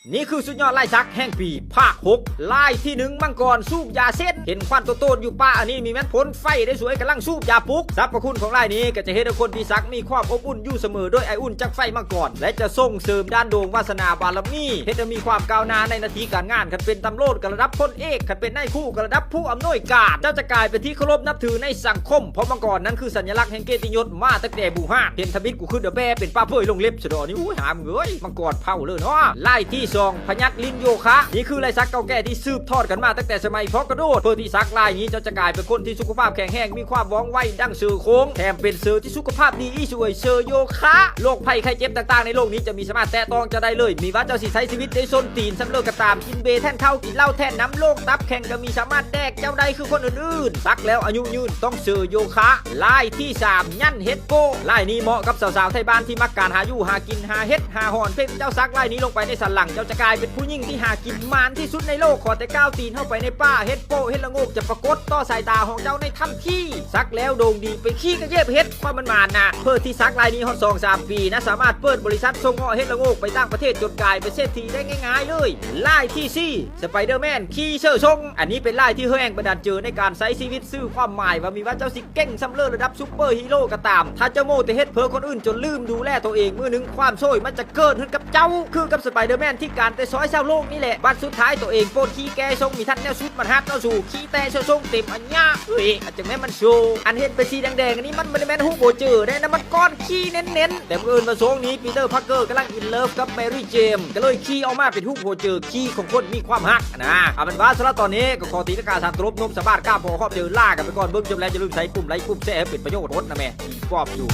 ນີ້ຄືສຸດຍອດລາຍສັກແຫ່ງປີ ພາກຫົກ ລາຍທີໜຶ່ງ ມັງກອນສູບຢາເຊັນ ເຫັນຄວັນໂຕໆຢູ່ປະ ອັນນີ້ມີແມ່ນພົນໄຟໄດ້ສວຍ ກຳລັງສູບຢາປຸກ. ສັບພະຄຸນຂອງລາຍນີ້ກໍຈະເຮັດໃຫ້ຄົນທີ່ສັກມີຄວາມອົບອຸ່ນຢູ່ສະເໝີ ໂດຍໄອອຸ່ນຈາກໄຟມັງກອນ ແລະ ຈະສົ່ງເສີມດ້ານດວງວາສະໜາບາລະມີ ເຮັດໃຫ້ມີຄວາມກ້າວໜ້າໃນໜ້າທີ່ການງານ. ຄັນເປັນຕຳຫຼວດກໍລະດັບພົນເອກ, ຄັນເປັນນາຍຄູກໍລະດັບຜູ້ອຳນວຍການ. ເຈົ້າຈະກາຍເປັນທີ່ເຄົາລົບນັບຖືໃນສັງຄົມ ເພາະມັງກອນນັ້ນຄືສັນຍະລັກແຫ່ງກຽດຕິຍົດມາຕັ້ງແຕ່ບູຮານ. ເຫັນທຳອິດກູຄືເດແບເປັນປາເຜີຍລົງເລັບຊະດອກນີ້. ໂອ້ຍ ຫາມເອີຍ ມັງກອນເຜົາເລີຍເນາະ. ລາຍທີສອງ ພະຍັດລິນໂຍຄະ ນີ້ຄືລາຍສັກເກົ່າແກ່ທີ່ສືບທອດກັນມາຕັ້ງແຕ່ສະໄໝພໍ່ກະໂດດ. ເປີທີ່ສັກລາຍນີ້ເຈົ້າຈະກາຍເປັນຄົນທີ່ສຸຂະພາບແຂງແຮງ ມີຄວາມວ່ອງໄວດັ່ງເສືອໂຄ່ງ ແຖມເປັນເສືອທີ່ສຸຂະພາບດີອີ່ສວຍ ເສືອໂຍຄະ. ໂລກໄພໄຂ້ເຈັບຕ່າງໆໃນໂລກນີ້ຈະມີສາມາດແຕະຕ້ອງເຈົ້າໄດ້ເລີຍ ມີວ່າເຈົ້າຊິໃຊ້ຊີວິດໂດຍສົ້ນຕີນສ່ຳເລີກະຕາມ. ກິນເບແທ່ນເຂົ້າ ກິນເຫຼົ້າແທ່ນນ້ຳ ໂລກຕັບແຂງກໍມີສາມາດແດກເຈົ້າໄດ້ຄືຄົນອື່ນໆ. ສັກແລ້ວອາຍຸຍືນ ຕ້ອງເສືອໂຍຄະ. ລາຍທີສາມ ຍັນເຮັດໂປ້ ລາຍນີ້ເໝາະກັບສາວໆໄທບ້ານທີ່ມັກການຫາຢູ່ຫາກິນ ຫາເຫັດຫາຫອນ. ພຽງແຕ່ເຈົ້າສັກລາຍນີ້ລົງໄປໃນສັນຫຼັງ ເຈົ້າຈະກາຍເປັນຜູ້ຍິງທີ່ຫາກິນໝານທີ່ສຸດໃນໂລກ. ຂໍແຕ່ກ້າວຕີນເຂົ້າໄປໃນປ່າ ເຫັດໂປ້ເຫັດລະໂງກຈະປາກົດຕໍ່ສາຍຕາຂອງເຈົ້າໃນທັນທີ. ສັກແລ້ວໂດງດີໄປຂີ່ກະຢຽບເຫັດ ຄວາມມັນໝານນະ. ເປີທີ່ສັກລາຍນີ້ຮອດສອງສາມປີນະ ສາມາດເປີດບໍລິສັດສົ່ງເງາະເຫັດລະໂງກໄປຕ່າງປະເທດ ຈົນກາຍເປັນເສດຖີໄດ້ງ່າຍໆເລີຍ. ລາຍທີສີ່ ສະໄປເດີແມນຂີ່ເສືອສົງ ອັນນີ້ເປັນລາຍທີ່ແຮງບັນດານເຈີໃນການໃຊ້ຊີວິດ ສື່ຄວາມໝາຍວ່າມີວ່າເຈົ້າຊິເກັ່ງສ່ຳເລີລະດັບຊຸບເປີຮີໂຣກໍຕາມ ຖ້າເຈົ້າໂມແຕ່ເຮັດເພື່ອຄົນອື່ນຈົນລືມດູແລໂຕເອງ ມື້ໜຶ່ງຄວາມໂຊຍມັນຈະເກີດຂຶ້ນກັບເຈົ້າ. ຄືກັບສະໄປເດີແມນທີ່ການແຕ່ຊ່ອຍຊາວໂລກນີ້ແຫຼະ ບັດສຸດທ້າຍໂຕເອງໂພດຂີ້ແກ່ຊົງ ມີທັນແນວຊຸດມາຮັບເນາະ ສູ່ຂີ້ແຕ່ຊ່ອຍຊົງເຕັມອັນຍາ. ເອີຍ ອັນຈັ່ງແມ່ນມັນໂຊ ອັນເຫັນເປັນສີແດງໆອັນນີ້ ມັນບໍ່ໄດ້ແມ່ນຮູບໂຮເຈີເດ້ນະ ມັນກ້ອນຂີ້ເນັ້ນໆ. ແຕ່ບັງເອີນວ່າຊ່ວງນີ້ປີເຕີພາເກີກຳລັງອິນເລີຟກັບແມຣີເຈມ ກໍເລີຍຂີ່ອອກມາເປັນຮູບໂຮເຈີ ຂີ່ຂອງຄົນມີຄວາມຮັກນະ. ເອົາເປັນວ່າສຳລັບຕອນນີ້ກໍຂໍຕີລາຄາສາມຕົວລົບນົມສະບາດກ້າມພໍຂອບໃຈ ລາກັນໄປກ່ອນ. ເບິ່ງຈົບແລ້ວຢ່າລືມໃສ່ປຸ່ມໄລ ປຸ່ມແຊຣ໌ໃຫ້ເປັນປະໂຫຍດໂພດນະແມ່ ອີປອບຢູ່.